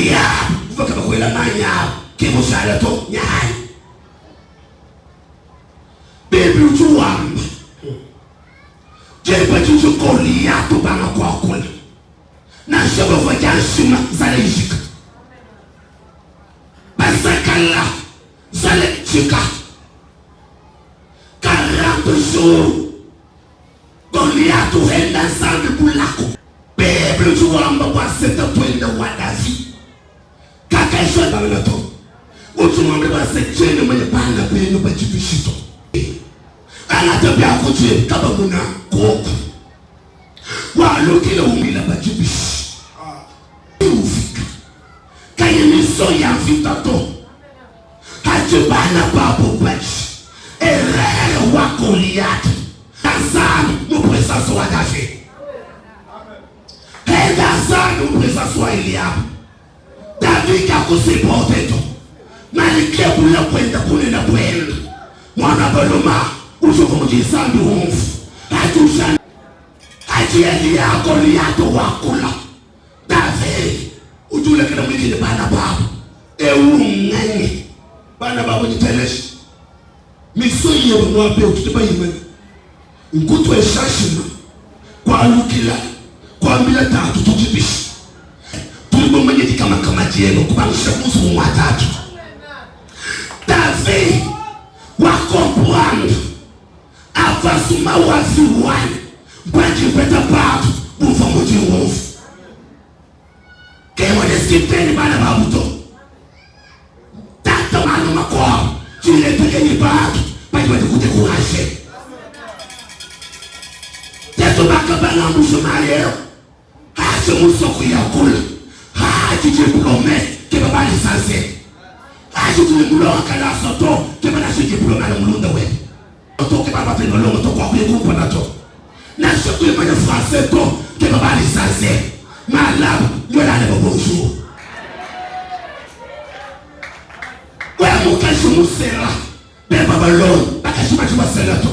Eliabu uvua kabakuela manyi abu ke mushala to nyanyi. Bible udi wamba diba didi Goliata ubanga kuakula, nansha bavua dia nshima nzala ijika, basakala nzala ijika 40 jours Goliata uhenda Nzambi bulaku. Bible udi wamba bua se tatuende wa David kakajua bana to. Udi muambe bua se tshiena manya bana benu badi bishi to. Angata biakudia kabamuna koku walukila umbila badi bishi ufika kayi miso ya mvita to hadi bana babo badi erreur wa Goliath Nzambi mu presence wa David henda Nzambi mu presence wa Eliab David kakusipote to malike bula kwenda kunena kwenda mwana baluma uzuku mudi Nzambi umvu atusha adi Eliya Goliath wakula David udi ulekela muikile bana babo eu nganyi bana babo niteleshi Misoyi yebe muaba eu tudi bayimanye nkutuesha nshima, kualukila, kuambila tatu tudi bishi, tudi bamanye dikamakama diebe kubangisha ku nzubu mua tatu. David wa comprendre avancement wa vie wanyi mpandi mpeta bantu bumvua mudi ngumvu kemwe deskipeni bana babu to Tata malu makuabu tshiletekenyi bantu badi badi kudekuraje tetu bakabanga mbushimali eu haje musoko yakula haji diplome ke babalisanse haji tuli mulonga kalasa to ke banashe diplome ala mulunda webe to ke baba pene longo to kwa kuye to nashe kuye manya français to ke babalisanse malabu nyolale bo bonjour Wewe mukaji musela beba balongo bakaji badi basela to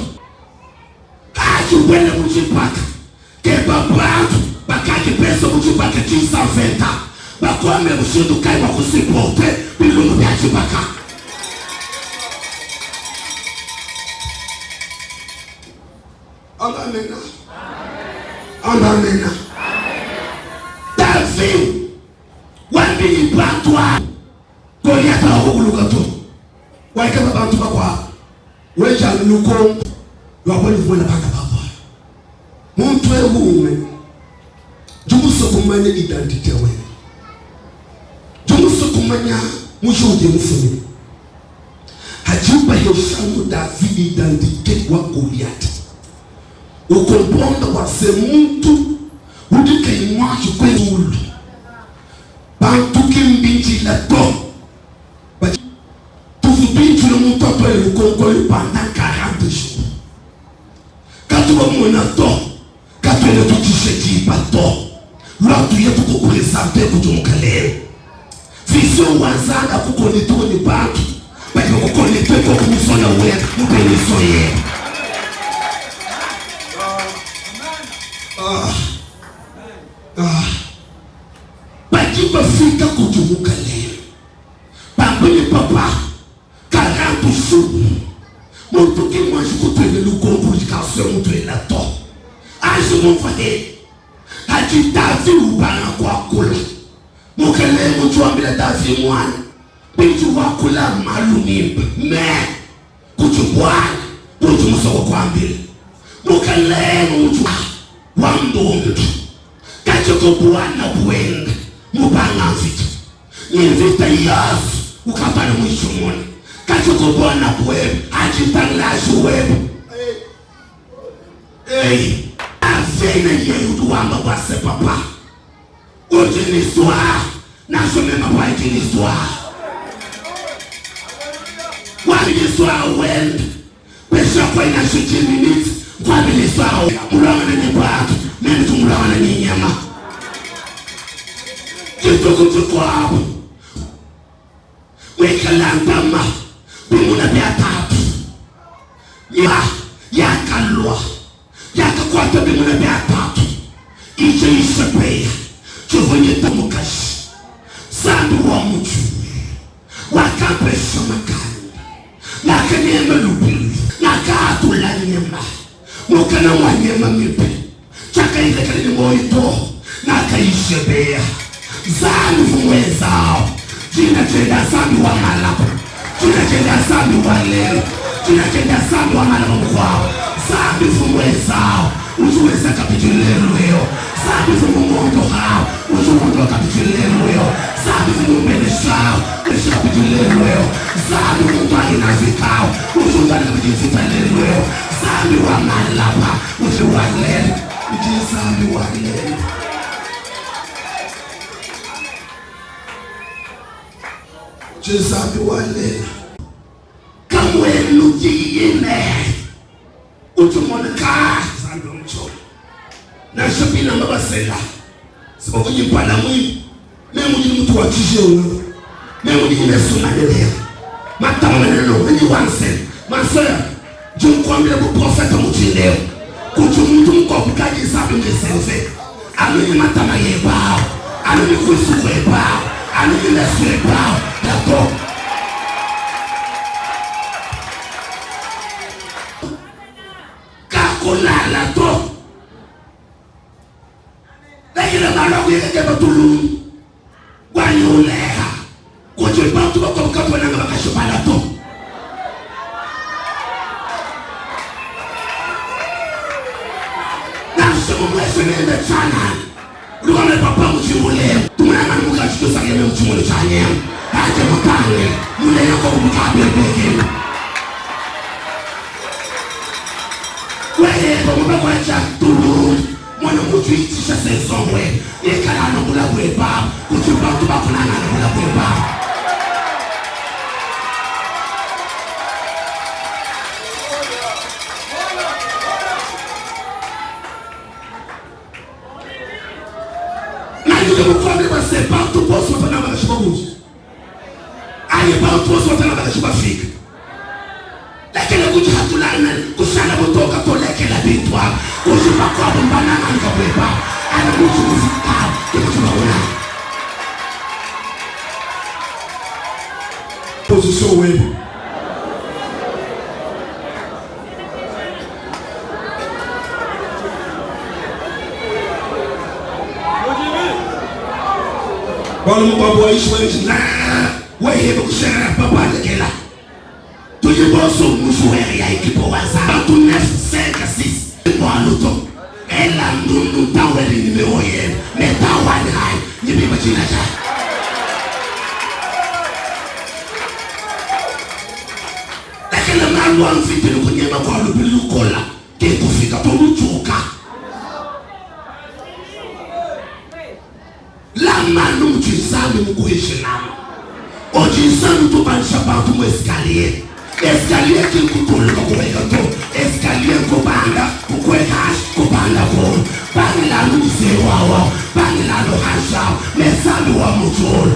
kaji ubwele mu tshipaka keba bantu bakadi pesa mu tshipaka tshisaveta bakuambe mushindu kayi wa kusiporte bilumbu bia tshipaka Amena. Amena. David wambili bantu aba Goliata wakukuluka to waikaba bantu bakuabo weja lukongo lwabona bana babo muntu ewume jumuso kumanya identite wene jumuso kumanya mujudi mufumi hajipa heshanu David identite wa Goliata ukomponda kwa se muntu udi kaimwashi kwezulu Bantu ki mbindila to. Tuvua bindile muntu atuele lukonko elu pendant 40 jours. Katubamona to, katuena tutshisha diba to. Lua tuye tukupresente kudi Mukalenge. Vision wa Nzambi akukonekte ne bantu badi bakukonekte koku mu zone webe mu benison yebe. Ah. Ah. Badi bafika kudi mukalenge bambe ne, Papa, 40 jours muntu ki muanji kutuela lukonko ludi kaluyi mutuela to. Anji mumvua ne, Padi Davi ubanga kuakula, mukalenge udi wambila Davi, Muana, bidi wakula mmalu mimpe, me kudi bualu bundi musue kukuambila. Mukalenge udi wa ndundu, kadi ku buana buende mubanga mvita ne mvita yonso ukavua muyitshimune, kadi ku buana buebe atshitangila webe. Ei, avene yeye udi wamba bua se papa udi ne histoire nansha meme papa udi ne histoire wali histoire wende pesha kwa nansha 10 minutes kwabila histoire mulwangana ne bantu meme tumulwangana ne nyama dituku dikuabu wikala ndama bimuna bia tatu ya yakalua yakakuata bimuna bia tatu ije ishepeya tshivua nyita mukaji. wa mutu wakampesha makanda, ngakanyema lubilu, ngakahatula nyama mukana mua nyama mibi, tshiakayilekela ne muoyo to, ngakayishebea. Nzambi mfumuezao, dina diende Nzambi wa malaba, dina diende Nzambi wa lelo, dina diende Nzambi wa malaba mukuabo. Nzambi mfumuezao udi wenza kabidi lelu eu. Nzambi mfumu muntu hao udi wondoa kabidi lelu eu. Nzambi mfumu mbeneshao udi kabidi lelu eu. Nzambi muntu alinazikao udi undana kabidi mvita lelu eu. Nzambi wa malaba udi wa lelu, udi Nzambi wa lelu. Udi Nzambi wa lelu. Kamwenu diyine udi umona ka Nzambi wa mutshola nansha bilamba basela sibakunyi mpala mwimpe meme udi mutu wa tshijeu meme udi ne mesu manene matama manene no ni wanse ma sœur je nkuambila bu prophète mutshindeo kuti muntu mukuabu kadi Nzambi mreserve anu ni matama yebao anu ni kuisu kuebao anu ni mesu ebao d'accord kakulala to lekele maloko yekeke batulungu kwanyuleha kuti bantu bakwabukatwananga bakashibala to nasomomwese nende chanani ulukame papa muchimulemu tumunangani mukachitosakeme muchimolo chanyema aje mutange muleyako mukabebekemu weyebo mubakwacha tulungu mwana mutuitisha sezongwe ikala nokula bweba kuti bantu bakunanga nokula bweba nayike mukwambi base bantu bose batana bakashiba kuji aye bantu bose batana bakashiba fika lekele kuti hatulana kushala butoka tolekela bintwa kuti bakwabo mbananga nkabweba ana mutu muzika tekuti baona Position webe. Bwana mukwabo waishi waishi na wehebe kushera papa lekela tujiboso mushuweri ya ekipo waza bantu 9 5 6 mwaluto ela ndundu taweli nimero yenu metawani hai nyibima china cha lekele malwa mfitini kunyema kwa lubili lukola kekufika toluchuka lamanu muchinsambi mukuishinama ochinsambi tubanisha bantu mu escalier escalier kikutuluka kuweka to escalier kubanda kukwekashi kubanda kulu bangilalo misewawa bangilalo hashao mesambi wa mutsolo.